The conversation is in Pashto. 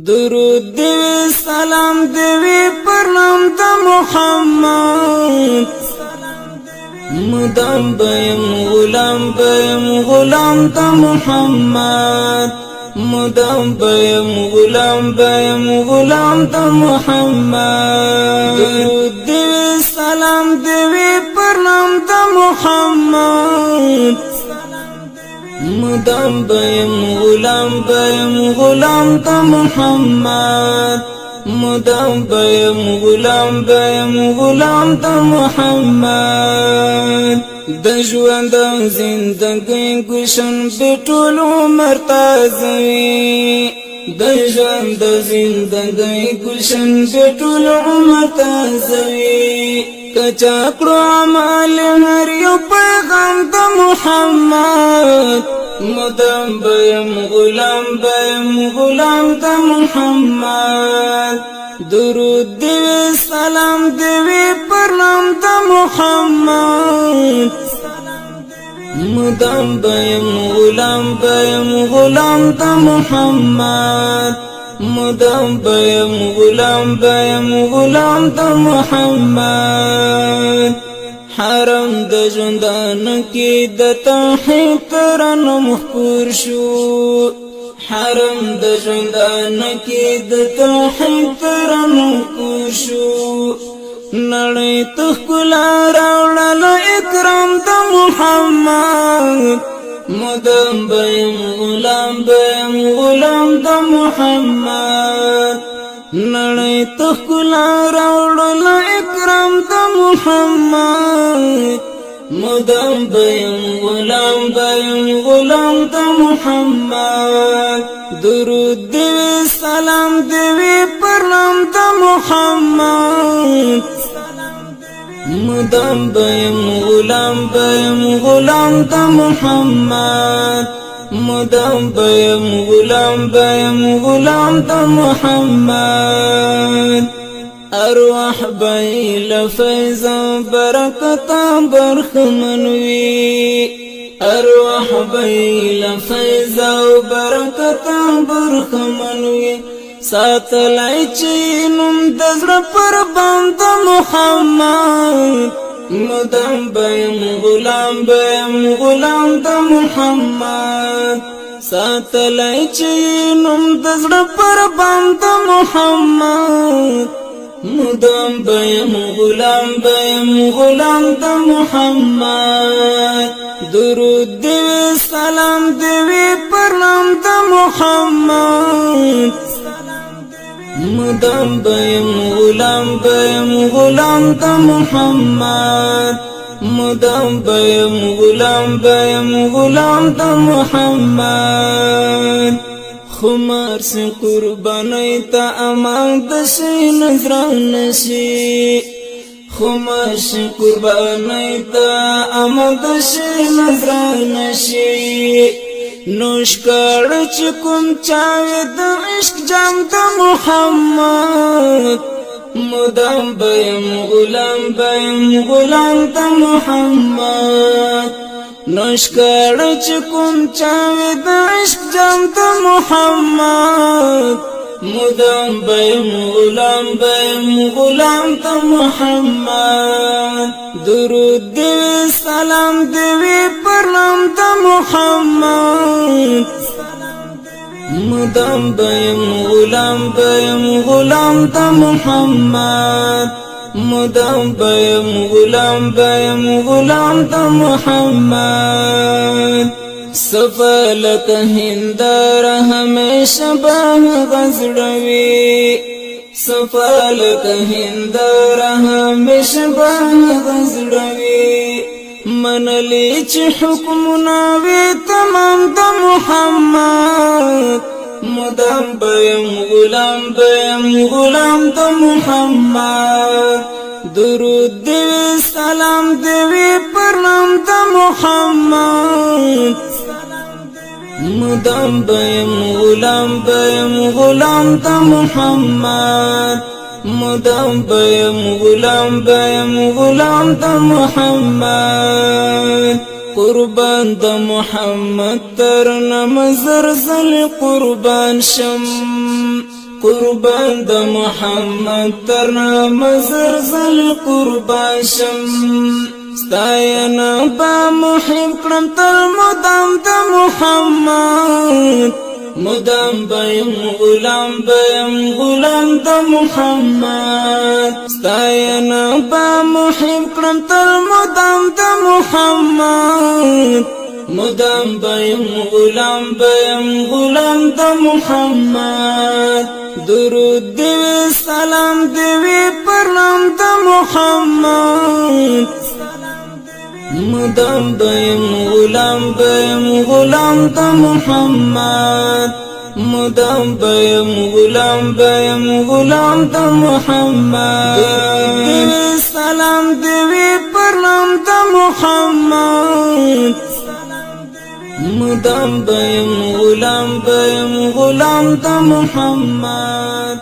درود دی، سلام دی پر نام د محمد. مدام بیم غلام، بیم غلام د محمد. مدام بیم غلام، بیم غلام د محمد. درود دی، سلام دی پر نام د محمد. مدام بیم غلام، بیم غلام د محمد. مدام بیم غلام، بیم غلام د محمد. د ژوند زندګۍ ګلشن به ټول عمر تازوي. د ژوند زندګۍ ګلشن به ټول عمر تازوي. کچا کړو عمل هر یو پیغام د محمد، مدام بیم غلام، بیم غلام د محمد. درود دی، سلام دی پر نام د محمد. مدام بیم غلام، بیم غلام د محمد. مدام بیم غلام، بیم غلام د محمد. حرم د ژوندان کې د توحید ترنم خپور شو. حرم د ژوندان کې د توحید ترنم خپور شو. نړۍ ته ښکلا راوړل اکرام د محمد. مدام بیم غلام، بیم غلام د محمد. نړۍ ته ښکلا راوړل اکرام د محمد. مدام بیم غلام، بیم غلام د محمد. درود دی، سلام دی پر نام د محمد. مدام بیم غلام، بیم غلام د محمد. مدام بیم غلام، بیم غلام د محمد. ارواح به له فیض برکت برخمن وي. ارواح به له فیض برکت برخمن وي. ساتلای چې نوم د زړه پر باندې محمد، مدام بیم غلام، بیم غلام د محمد. ساتلای چې نوم د زړه پر باندې محمد، مدام بیم غلام، بیم غلام د محمد. درود دی، سلام دی پر نام د محمد. مدام بیم غلام، بیم غلام د محمد. مدام بیم غلام، بیم غلام د محمد. خمار سی قربانای ته امان د شي نظران شي. خمار سی قربانای ته امان د شي نظران شي. نوش کړ چې کوم چاوي د عشق جام د محمد، مدام بیم غلام، بیم غلام د محمد. نوش کړ چې کوم چاوي د عشق جام د محمد، مدام بیم غلام، بیم غلام د محمد. درود دی، سلام دی پر نام د محمد. مدام بیم غلام، بیم غلام د محمد. مدام بیم غلام، بیم غلام د محمد. سفلک هندار همیشه به غزړوي. سفلک هندار همیشه به غزړوي. منلی چې حکمونه وي تمام د محمد، مدام بیم غلام، بیم غلام د محمد. درود دی، سلام دی پر نام د محمد. مدام بیم غلام، بیم غلام د محمد. مدام بیم غلام، بیم غلام د محمد. قربان د محمد تر نمزر زل قربان شم. قربان د محمد تر نامه زر ځل قربان شم. ستاینه با محب کړم تل مدام د محمد، مدام بیم غلام، بیم غلام د محمد. ستاینه با محب کړم تل مدام د محمد، مدام بیم غلام، بیم غلام د محمد. درود دی، سلام دی پر نام د محمد، مدام بیم غلام، بیم غلام د محمد. مدام بیم غلام، بیم غلام د محمد. سلام دی پر نام د محمد، مدام بیم غلام، بیم غلام د محمد.